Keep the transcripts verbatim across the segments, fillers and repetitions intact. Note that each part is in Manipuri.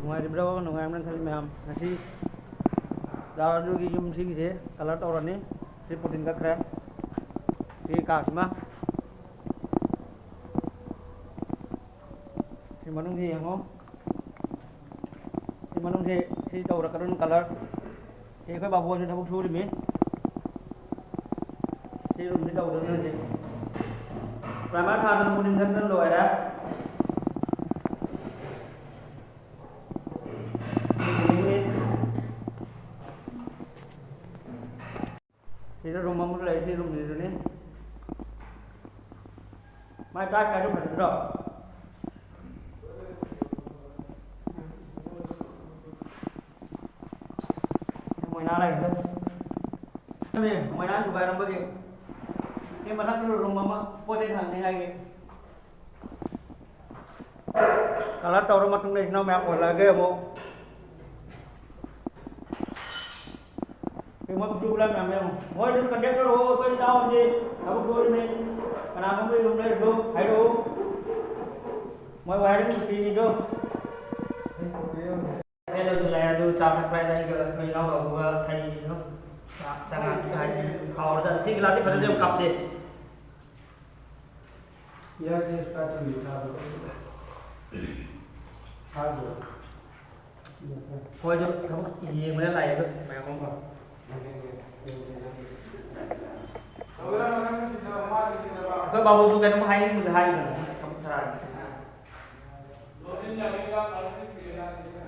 ꯅꯨꯡꯉꯥꯏꯔꯤꯕ꯭ꯔꯣ? ꯅꯨꯡꯉꯥꯏꯔꯝꯒꯅꯤ ꯈꯜꯂꯤ ꯃꯌꯥꯝ꯫ ꯉꯁꯤ ꯖꯥꯔ ꯑꯗꯨꯒꯤ ꯌꯨꯝ ꯁꯤꯒꯤꯁꯦ colour ꯇꯧꯔꯅꯤ꯫ ꯁꯤ ꯄꯣꯇꯤꯟ ꯀꯛꯈ꯭ꯔꯦ꯫ ꯁꯤ ꯀꯥꯁꯤꯃ꯫ ꯁꯤ ꯃꯅꯨꯡꯁꯤ ꯌꯦꯡꯉꯣ꯫ ꯁꯤ ꯃꯅꯨꯡꯁꯤ ꯁꯤ ꯇꯧꯔꯛꯀꯗꯣꯏꯅꯤ colour꯫ ꯁꯤ ꯑꯩꯈꯣꯏ ꯕꯥꯕꯨ ꯍꯣꯏꯁꯨ ꯊꯕꯛ ꯁꯨꯔꯤꯃꯤ꯫ ꯁꯤ ꯔꯨꯝꯁꯤ ꯇꯧꯗꯣꯏꯅꯤ ꯍꯧꯖꯤꯛ꯫ ꯄ꯭ꯔꯥꯏꯃꯔ ꯊꯥꯗꯅ ꯃꯨꯅꯤꯟ ꯈꯛꯇꯅ ꯂꯣꯏꯔꯦ꯫ ꯁꯤꯗ ꯔꯨꯝ ꯑꯃ ꯂꯩ, ꯁꯤ ꯔꯨꯝꯁꯤꯗꯅꯤ꯫ ꯃꯥꯏ ꯇꯥꯛ ꯀꯥꯏꯗ ꯐꯖꯗ꯭ꯔꯣ? ꯃꯣꯏꯅꯥ ꯂꯩꯕꯗꯣ꯫ ꯃꯣꯏꯅꯥ ꯊꯨꯒꯥꯏꯔꯝꯕꯒꯤ꯫ ꯁꯤ ꯃꯊꯛꯇ ꯔꯨꯝ ꯑꯃ ꯄꯣꯠ ꯆꯩ ꯊꯝꯅꯤꯡꯉꯥꯏꯒꯤ꯫ Colour ꯇꯧꯔ ꯃꯇꯨꯡꯗ ꯏꯆꯤꯟ ꯏꯅꯥꯎ ꯃꯌꯥꯝ ꯑꯣꯜꯂꯛꯑꯒꯦ ꯑꯃꯨꯛ꯫ ꯀꯩꯅꯣ ꯕ꯭ꯂꯨ ꯀꯂꯔ ꯃꯌꯥꯝ ꯌꯥꯎꯔꯝꯃꯤ꯫ ꯍꯣꯏ, ꯑꯗꯨꯝ ꯀꯟꯇꯦꯛ ꯇꯧꯔꯛꯑꯣ, ꯑꯩꯈꯣꯏ ꯏꯇꯥꯎ ꯍꯧꯖꯤꯛ ꯊꯕꯛ ꯁꯨꯔꯤꯃꯤ꯫ ꯀꯅꯥꯅꯣꯝꯒꯤ ꯌꯨꯝ ꯂꯩꯔꯁꯨ ꯍꯥꯏꯔꯛꯎ꯫ ꯃꯣꯏ ꯋꯥꯌꯔꯤꯡ ꯃꯤꯁꯇ꯭ꯔꯤꯅꯤꯗꯣ꯫ ꯑꯩ ꯂꯣꯏꯁꯤꯜꯂꯛꯑꯦ, ꯑꯗꯨ ꯆꯥ ꯊꯛꯄ ꯍꯥꯏꯅ ꯑꯩꯒ ꯑꯩꯈꯣꯏ ꯏꯅꯥꯎ ꯕꯥꯕꯨꯒ ꯊꯩꯔꯤꯗꯣ꯫ ꯆꯥ, ꯆꯉꯥꯡ ꯍꯥꯏꯗꯤ ꯍꯥꯎꯔꯗ ꯁꯤ ꯒꯤꯂꯥꯁꯁꯤ ꯐꯖꯅ ꯌꯥꯝ ꯀꯥꯞꯁꯦ꯫ ꯏꯌꯥꯔ ꯀꯦꯁ ꯀꯥꯇꯨꯅꯤ ꯊꯥꯕꯗꯣ꯫ ꯊꯥꯕꯗꯣ꯫ ꯃꯣꯏꯁꯨ ꯊꯕꯛ ꯌꯦꯡꯕꯗ ꯂꯥꯛꯑꯦ ꯑꯗꯨ ꯃꯌꯥꯝ ꯑꯃ꯫ ꯑꯩꯈꯣꯏ ꯕꯥꯕꯨꯁꯨ ꯀꯩꯅꯣꯝ ꯍꯥꯏꯅꯤꯡꯕꯗ ꯍꯥꯏꯗꯅ ꯊꯕꯛ ꯊꯥꯔꯛꯑꯒꯦ꯫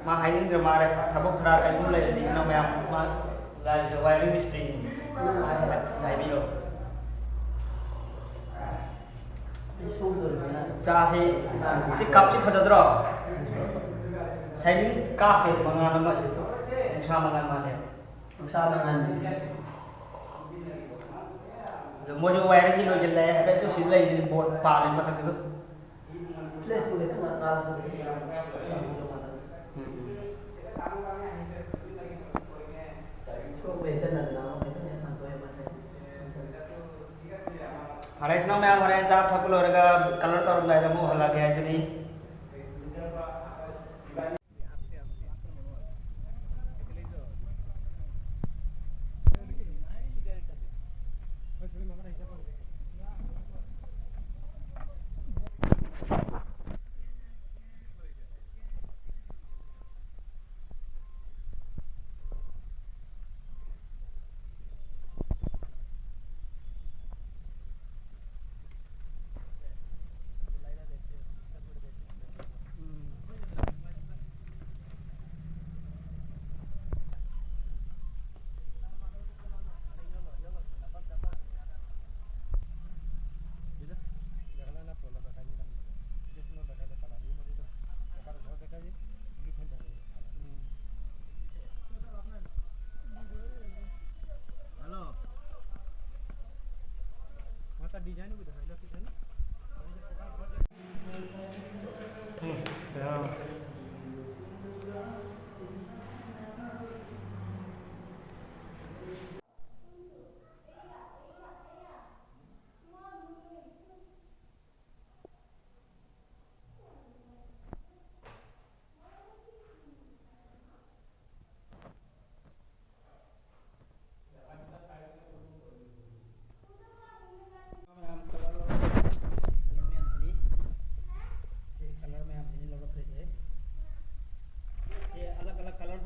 ꯃꯥ ꯍꯥꯏꯅꯤꯡꯗ꯭ꯔ ꯃꯥꯜꯂꯦ, ꯊꯕꯛ ꯊꯥꯔꯛꯑ ꯀꯩꯅꯣꯝ ꯂꯩꯔꯗꯤ ꯏꯆꯤꯟ ꯏꯅꯥꯎ ꯃꯌꯥꯝ ꯃꯥ ꯂꯥꯏꯔꯤꯛꯇ ꯋꯥꯏꯔꯤꯡ ꯃꯤꯁꯇ꯭ꯔꯤꯅꯤ꯫ ꯍꯥꯏꯕꯤꯔꯣ꯫ ꯆꯥꯁꯤ, ꯁꯤ ꯀꯞꯁꯤ ꯐꯖꯗ꯭ꯔꯣ? ꯁꯥꯏꯅꯤꯡ ꯀꯥꯞꯄꯦ ꯃꯉꯥꯜ ꯑꯃ ꯁꯤ ꯅꯨꯡꯁꯥ ꯃꯉꯥꯜ ꯃꯥꯜꯂꯦ꯫ ꯅꯨꯡꯁꯥ ꯃꯉꯥꯜ꯫ ꯑꯗꯣ ꯃꯣꯏꯁꯨ ꯋꯥꯏꯔꯤꯡꯁꯤ ꯂꯣꯏꯁꯤꯜꯂꯦ꯫ ꯍꯥꯏꯐꯦꯠ ꯁꯤ ꯂꯩꯁꯤ ꯕꯣꯔꯗ ꯄꯥꯜꯂꯦ ꯃꯊꯛꯇꯁꯨ꯫ ꯐ꯭ꯂꯦꯁꯇꯨ ꯈꯤꯇꯪ ꯉꯥꯜꯂꯛꯄꯗꯤ ꯌꯥꯝ ꯎꯝ꯫ ꯁꯣꯛꯄ ꯍꯦꯛ ꯆꯠꯅꯗꯅ ꯑꯃ ꯈꯤꯇꯪ ꯍꯦꯛ ꯍꯟꯗꯣꯛꯑꯦ ꯃꯊꯛ꯫ ꯐꯔꯦ, ꯏꯆꯤꯟ ꯏꯅꯥꯎ ꯃꯌꯥꯝ ꯍꯣꯔꯦꯟ ꯆꯥ ꯊꯛꯄ ꯂꯣꯏꯔꯒ colour ꯇꯧꯔꯝꯗꯥꯏꯗ ꯑꯃꯨꯛ ꯎꯍꯜꯂꯛꯑꯒꯦ ꯍꯥꯏꯗꯨꯅꯤ꯫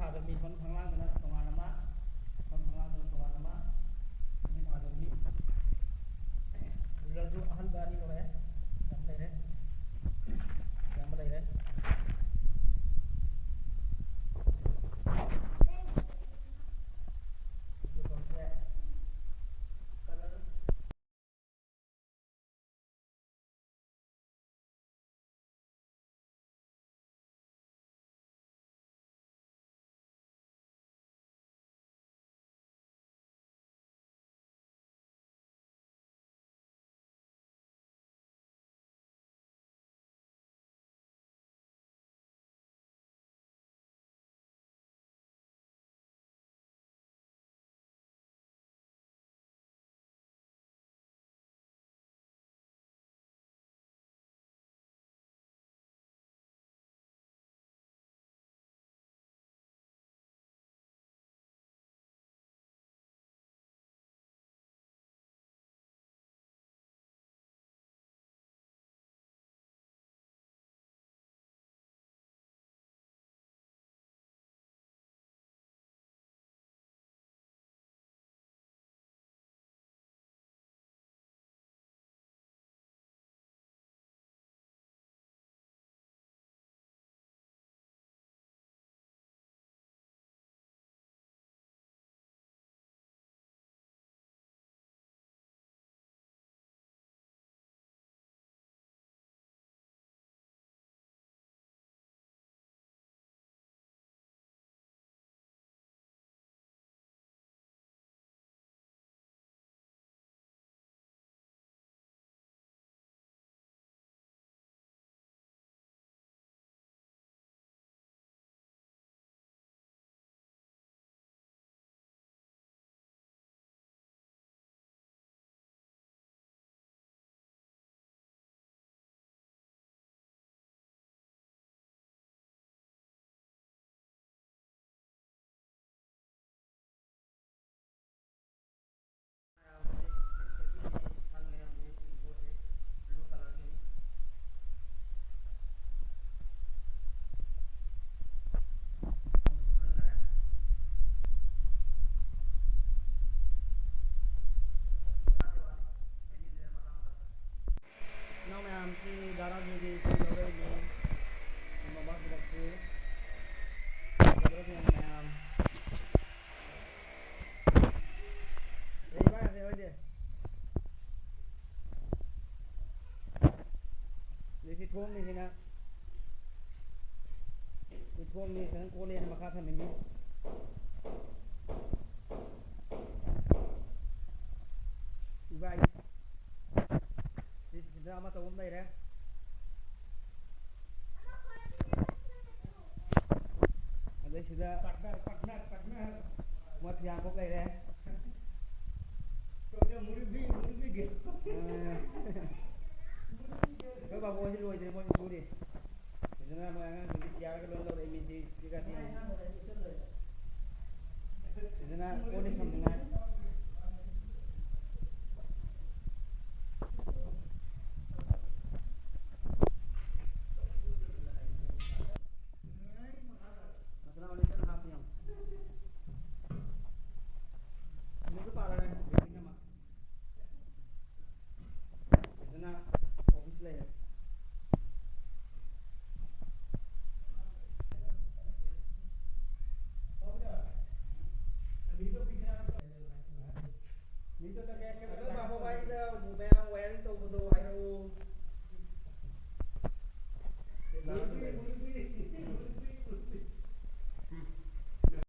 ꯊꯥꯗꯕꯤ, ꯁꯣꯝ ꯐꯪꯂꯥꯡꯗꯅ ꯇꯣꯉꯥꯟ ꯑꯃ, ꯁꯣꯝ ꯐꯪꯂꯥꯡꯗꯅ ꯇꯣꯉꯥꯟ ꯑꯃ, ꯅꯨꯃꯤꯠ ꯊꯥꯗꯕꯤ꯫ ꯔꯨꯂꯔꯁꯨ ꯑꯍꯟꯕ ꯑꯅꯤ ꯂꯧꯔꯛꯑꯦ꯫ ꯌꯥꯝ ꯂꯩꯔꯦ꯫ ꯑꯌꯥꯝꯕ ꯂꯩꯔꯦ꯫ ꯌꯨꯇꯨꯕꯔꯁꯦ ꯀꯂꯔ ꯊꯣꯡꯅꯤꯁꯤꯅ, ꯑꯩꯈꯣꯏ ꯊꯣꯡꯅꯤ ꯈꯤꯇꯪ ꯀꯣꯜꯂꯦꯅ ꯃꯈꯥ ꯊꯝꯃꯤꯅꯤ꯫ ꯏꯕꯥꯏ, ꯁꯤꯗ ꯑꯃ ꯇꯧꯕ ꯑꯃ ꯂꯩꯔꯦ꯫ ꯑꯗꯩꯁꯤꯗ partner, partner, partner꯫ ꯃꯣꯏ ꯐꯤꯌꯥꯡꯈꯣꯛ ꯂꯩꯔꯦ꯫ ꯃꯨꯔꯨꯕꯤ, ꯃꯨꯔꯨꯕꯤꯒꯤ꯫ ꯑꯥ꯫ ꯑꯩꯈꯣꯏ ꯕꯥꯕꯨ ꯍꯣꯏꯁꯨ ꯂꯣꯏꯗ꯭ꯔꯦ, ꯃꯣꯏꯁꯨ ꯁꯨꯔꯤ꯫ ꯐꯖꯅ ꯃꯣꯏ ꯑꯉꯥꯡꯁꯤꯡꯒꯤ ꯆꯤꯌꯔꯒ ꯂꯣꯏ ꯂꯧꯔꯛꯏ, ꯃꯤꯗꯤ ꯁꯤꯒ ꯁꯤ꯫ ꯐꯖꯅ ꯀꯣꯜ ꯂꯤꯛ ꯊꯝꯅꯤꯡꯉꯥꯏ꯫ ꯑꯁꯂꯥꯝ ꯑꯂꯩꯀꯨꯝ ꯍꯥꯞꯄ ꯌꯦꯡꯉꯨ꯫ ꯁꯤꯗꯁꯨ ꯄꯥꯜꯂꯒ ꯂꯩ꯫ ꯑꯗꯨꯅ ꯑꯣꯐꯤꯁ ꯂꯩꯔꯦ꯫ ꯑꯗꯣ ꯃꯥꯃꯣ ꯋꯥꯏꯗ ꯃꯌꯥꯝ wiring ꯇꯧꯕꯗꯣ